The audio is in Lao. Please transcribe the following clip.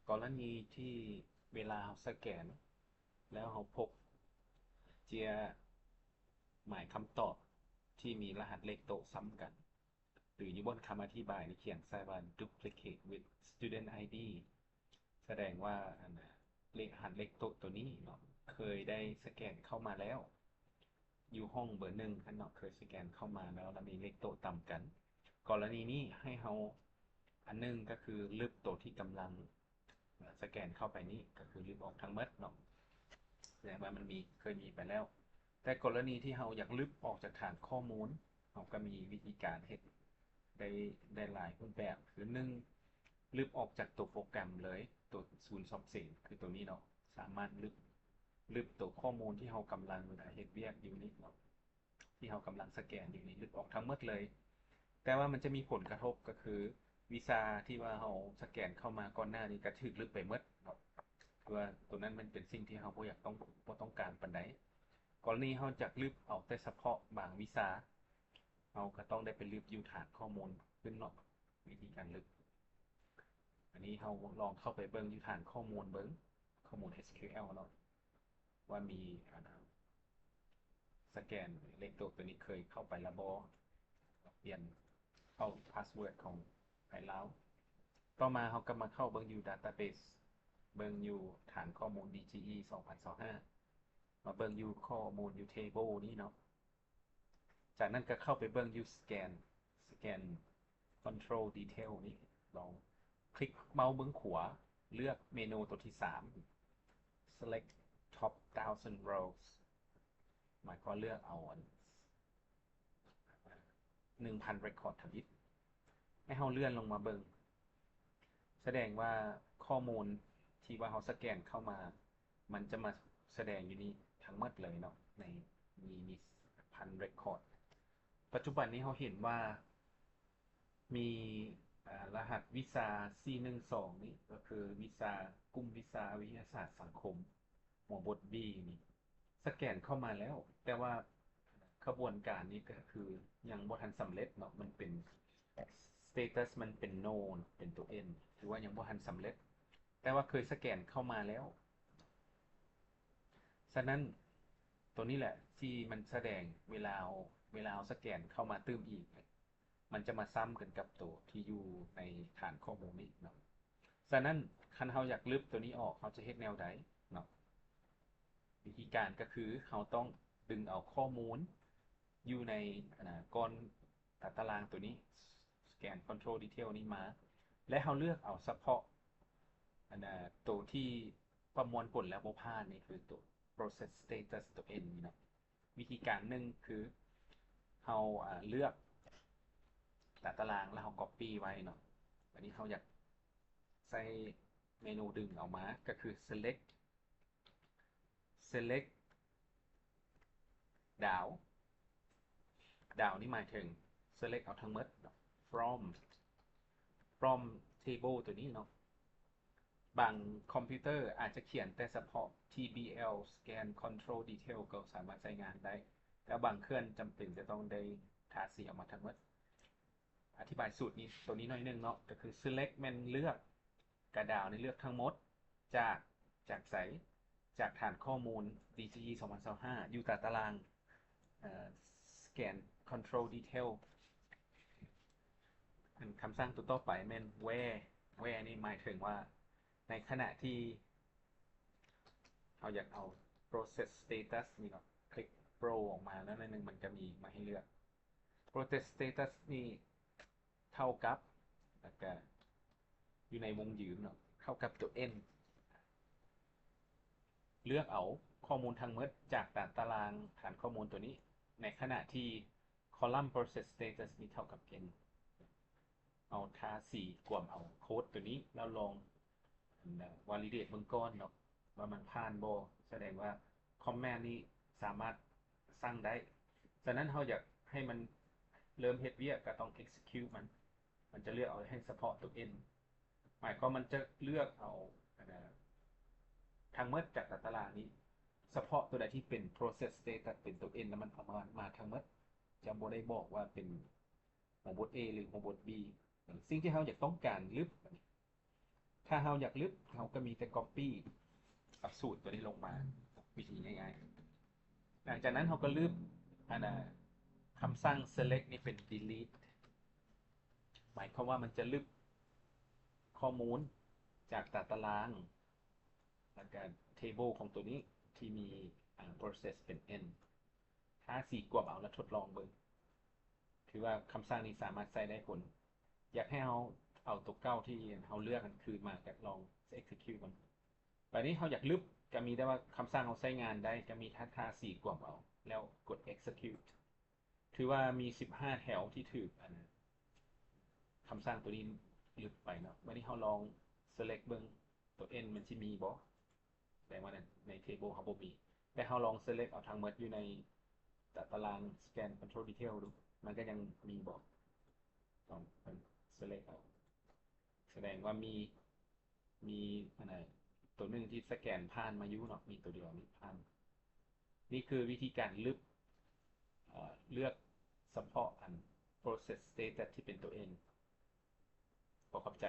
ກໍລະນີທີ່ເວລາເຮົາສະແກນ ແລ້ວເຮົາພົບເຈ້ຍໝາຍຄຳຕອບທີ່ມີລະຫັດເລກໂຕະຊ້ຳກັນ ຫຼື ຢູ່ບ່ອນຄຳອະທິບາຍນີ້ຂຽນໃສ່ວ່າ duplicate with student ID ສະແດງວ່າອັນນະ ເລກ ລະຫັດເລກໂຕະໂຕນີ້ເນາະ ເຄີຍໄດ້ສະແກນເຂົ້າມາແລ້ວ ຢູ່ຫ້ອງເບີໜຶ່ງຫັ້ນເນາະ ເຄີຍສະແກນເຂົ້າມາແລ້ວ ລະມີເລກໂຕະຕ່ຳກັນ. ກໍລະນີນີ້ໃຫ້ເຮົາ ອັນໜຶ່ງກໍຄືລຶບໂຕທີ່ກຳລັງສະແກນເຂົ້າໄປນີ້ ກໍຄືລຶບອອກທັງໝົດເນາະ ສະແດງວ່າມັນມີ ເຄີຍມີໄປແລ້ວ. ແຕ່ກໍລະນີທີ່ເຮົາຢາກລຶບອອກຈາກຖານຂໍ້ມູນ ເຮົາກໍມີວິທີການເຮັດໄດ້ ໄດ້ຫຼາຍຮູບແບບ ຄື ໜຶ່ງ ລຶບອອກຈາກໂຕໂປຣແກຣມເລີຍ ໂຕສູນສອບເສັງ ຄືໂຕນີ້ເນາະ ສາມາດລຶບ ລຶບໂຕຂໍ້ມູນທີ່ເຮົາກຳລັງເຮັດວຽກຢູ່ນີ້ເນາະ ທີ່ເຮົາກຳລັງສະແກນຢູ່ນີ້ ລຶບອອກທັງໝົດເລີຍ. ແຕ່ວ່າມັນຈະມີຜົນກະທົບ ກໍຄືວິຊາທີ່ວ່າເຮົາສະແກນເຂົ້າມາກ່ອນໜ້ານີ້ກໍຖືກລຶບໄປໝົດເນາະ ຄືວ່າໂຕນັ້ນມັນເປັນສິ່ງທີ່ເຮົາບໍ່ຢາກຕ້ອງ ບໍ່ຕ້ອງການປານໃດ. ກໍລະນີເຮົາຢາກລຶບເອົາແຕ່ສະເພາະບາງວິຊາ ເຮົາກໍຕ້ອງໄດ້ໄປລຶບຢູ່ຖານຂໍ້ມູນຂຶ້ນເນາະ ວິທີການລຶບ. ອັນນີ້ເຮົາລອງເຂົ້າໄປເບິ່ງຢູ່ຖານຂໍ້ມູນເບິ່ງ ຂໍ້ມູນ SQL ເນາະ ວ່າມີ ອັນ ສະແກນເລກໂຕໂຕນີ້ເຄີຍເຂົ້າໄປແລ້ວບໍ່ ປ່ຽນເຂົ້າພາສເວີດຂອງໄທລາວ. ຕໍ່ມາເຮົາກໍມາເຂົ້າເບິ່ງຢູ່ Database ເບິ່ງຢູ່ຖານຂໍ້ມູນ BGE ສອງພັນຊາວຫ້າ ມາເບິ່ງຢູ່ຂໍ້ມູນຢູ່ Table ນີ້ເນາະ. ຈາກນັ້ນກໍເຂົ້າໄປເບິ່ງຢູ່ Scan Scan Control Detail ນີ້ ລອງຄລິກເມົາສ໌ເບື້ອງຂວາ ເລືອກເມນູໂຕທີສາມ Select Top Thousand Rows ໝາຍຄວາມເລືອກເອົາອັນ ໜຶ່ງພັນ record ທຳອິດ ໃຫ້ເຮົາເລື່ອນລົງມາເບິ່ງ ສະແດງວ່າຂໍ້ມູນທີ່ວ່າເຮົາສະແກນເຂົ້າມາ ມັນຈະມາສະແດງຢູ່ນີ້ທັງໝົດເລີຍເນາະ ໃນມີ ມີພັນ record. ປັດຈຸບັນນີ້ເຮົາເຫັນວ່າມີ ອາ ລະຫັດວິຊາ ສີ່ໜຶ່ງສອງ ນີ້ ກໍຄືວິຊາ ກຸ່ມວິຊາວິທະຍາສາດສັງຄົມ ຫົວບົດ B ນີ້ ສະແກນເຂົ້າມາແລ້ວ ແຕ່ວ່າຂະບວນການນີ້ກໍຄືຍັງບໍ່ທັນສຳເລັດເນາະ ມັນເປັນ status ມັນເປັນ no ເປັນຕົວ N ຖືວ່າຍັງບໍ່ທັນສຳເລັດ ແຕ່ວ່າເຄີຍສະແກນເຂົ້າມາແລ້ວ. ສະນັ້ນ ຕົວນີ້ແຫຼະທີ່ມັນສະແດງເວລາ ເວລາເຮົາສະແກນເຂົ້າມາຕື່ມອີກ ມັນຈະມາຊ້ຳກັນກັບໂຕທີ່ຢູ່ໃນຖານຂໍ້ມູນນີ້ເນາະ. ສະນັ້ນ ຄັນເຮົາຢາກລຶບໂຕນີ້ອອກ ເຮົາຈະເຮັດແນວໃດເນາະ? ວິທີການກໍຄືເຮົາຕ້ອງດຶງເອົາຂໍ້ມູນຢູ່ໃນ ອັນນະ ກ່ອນຕາຕະລາງໂຕນີ້ Scan Control Detail ນີ້ມາ ແລະ ເຮົາເລືອກເອົາສະເພາະ ອັນນະ ໂຕທີ່ປະມວນຜົນແລ້ວບໍ່ຜ່ານ ນີ້ຄືໂຕ Process Status ໂຕ N ນີ້ເນາະ. ວິທີການໜຶ່ງຄືເຮົາ ອາ ເລືອກຕາຕະລາງ ແລ້ວເຮົາ copy ໄວ້ເນາະ. ບາດນີ້ເຮົາຢາກໃສ່ເມນູດຶງເອົາມາ ກໍຄື select select ດາວ ດາວນີ້ໝາຍເຖິງ select ເອົາທັງໝົດເນາະ from from table ໂຕນີ້ເນາະ. ບາງຄອມພິວເຕີອາດຈະຂຽນແຕ່ສະເພາະ tbl scan control detail ກໍສາມາດໃຊ້ງານໄດ້ ແຕ່ບາງເຄື່ອງຈຳເປັນຈະຕ້ອງໄດ້ທາສີອອກມາທັງໝົດ. ອະທິບາຍສູດນີ້ ໂຕນີ້ໜ້ອຍໜຶ່ງເນາະ ກໍຄື select ແມ່ນເລືອກ ກະດາວນີ້ເລືອກທັງໝົດ ຈາກ ຈາກໃສ? ຈາກຖານຂໍ້ມູນ BGE ສອງພັນຊາວຫ້າ ຢູ່ຕາຕະລາງ ເອີ Scan Control Detail. ອັນຄຳສັ່ງຕົວຕໍ່ໄປແມ່ນ where where ນີ້ໝາຍເຖິງວ່າ ໃນຂະນະທີ່ເຮົາຢາກເອົາ Process Status ນີ້ເນາະ ຄລິກ scroll ອອກມາ ແລ້ວໜ້ອຍໜຶ່ງມັນຈະມີມາໃຫ້ເລືອກ Process Status ນີ້ເທົ່າກັບ ແລ້ວກະຢູ່ໃນວົງຢືນເນາະ ເທົ່າກັບຕົວ N. ເລືອກເອົາຂໍ້ມູນທັງໝົດຈາກຕາ ຕາລາງຖານຂໍ້ມູນຕົວນີ້ ໃນຂະນະທີ່ column Process Status ນີ້ເທົ່າກັບ N. ເອົາທາສີກວມເອົາໂຄດຕົວນີ້ ແລ້ວລອງ validate ເບິ່ງກ່ອນເນາະ ວ່າມັນຜ່ານບໍ່ ສະແດງວ່າ command ນີ້ສາມາດສັ່ງໄດ້. ສະນັ້ນເຮົາຢາກໃຫ້ມັນເລີ່ມເຮັດວຽກ ກໍຕ້ອງ execute ມັນ ມັນຈະເລືອກເອົາໃຫ້ສະເພາະຕົວ N ໝາຍຄວາມມັນຈະເລືອກເອົາ ອັນນະ ທັງໝົດຈາກຕາຕະລາງນີ້ ສະເພາະຕົວໃດທີ່ເປັນ Process Status ເປັນຕົວ N ແລ້ວມັນເອົາມາ ມາທັງໝົດ ຈະບໍ່ໄດ້ບອກວ່າເປັນຫົວບົດ A ຫຼື ຫົວບົດ B. ສິ່ງທີ່ເຮົາຢາກຕ້ອງການລຶບ ຖ້າເຮົາຢາກລຶບ ເຮົາກໍມີແຕ່ copy ຫຼັກສູດຕົວນີ້ລົງມາ ວິທີງ່າຍໆ. ຫຼັງຈາກນັ້ນເຮົາກໍລຶບອັນນ່າ ຄຳສັ່ງ select ນີ້ເປັນ delete ໝາຍຄວາມວ່າມັນຈະລຶບຂໍ້ມູນຈາກຕາຕະລາງ ແລ້ວກໍ table ຂອງຕົວນີ້ທີ່ມີອາ process ເປັນ n ຖ້າສີກວມເອົາ ແລ້ວທົດລອງເບິ່ງ ຖືວ່າຄຳສັ່ງນີ້ສາມາດໃຊ້ໄດ້ຜົນ. ຢາກໃຫ້ເຮົາເອົາຕົວເກົ່າທີ່ເຮົາເລືອກຫັ້ນຄືນມາ ກໍລອງ execute ມັນ. ບາດນີ້ເຮົາຢາກລຶບ ກໍມີແຕ່ວ່າຄຳສັ່ງເຮົາໃຊ້ງານໄດ້ ກໍມີແຕ່ຖ້າສີກວມເອົາ ແລ້ວກົດ execute. ຖືວ່າມີສິບຫ້າແຖວທີ່ຖືກອັນ ຄຳສັ່ງຕົວນີ້ລຶບໄປເນາະ. ບາດນີ້ເຮົາລອງ select ເບິ່ງ ຕົວ n ມັນຊິມີບໍ່? ແປວ່າໃນ table ເຮົາບໍ່ມີ ແຕ່ເຮົາລອງ select ເອົາທັງໝົດຢູ່ໃນຕາຕະລາງ scan control detail ດູ ມັນກໍຍັງມີບໍ່? ລອງ select ເອົາ ສະແດງວ່າມີ ມີອັນໃດ ຕົວໜຶ່ງທີ່ສະແກນຜ່ານມາຢູ່ເນາະ ມີຕົວດຽວນີ້ຜ່ານ. ນີ້ຄືວິທີການລຶບ ເອີ ເລືອກສະເພາະອັນ process status ທີ່ເປັນຕົວ n. ຂໍຂອບໃຈ.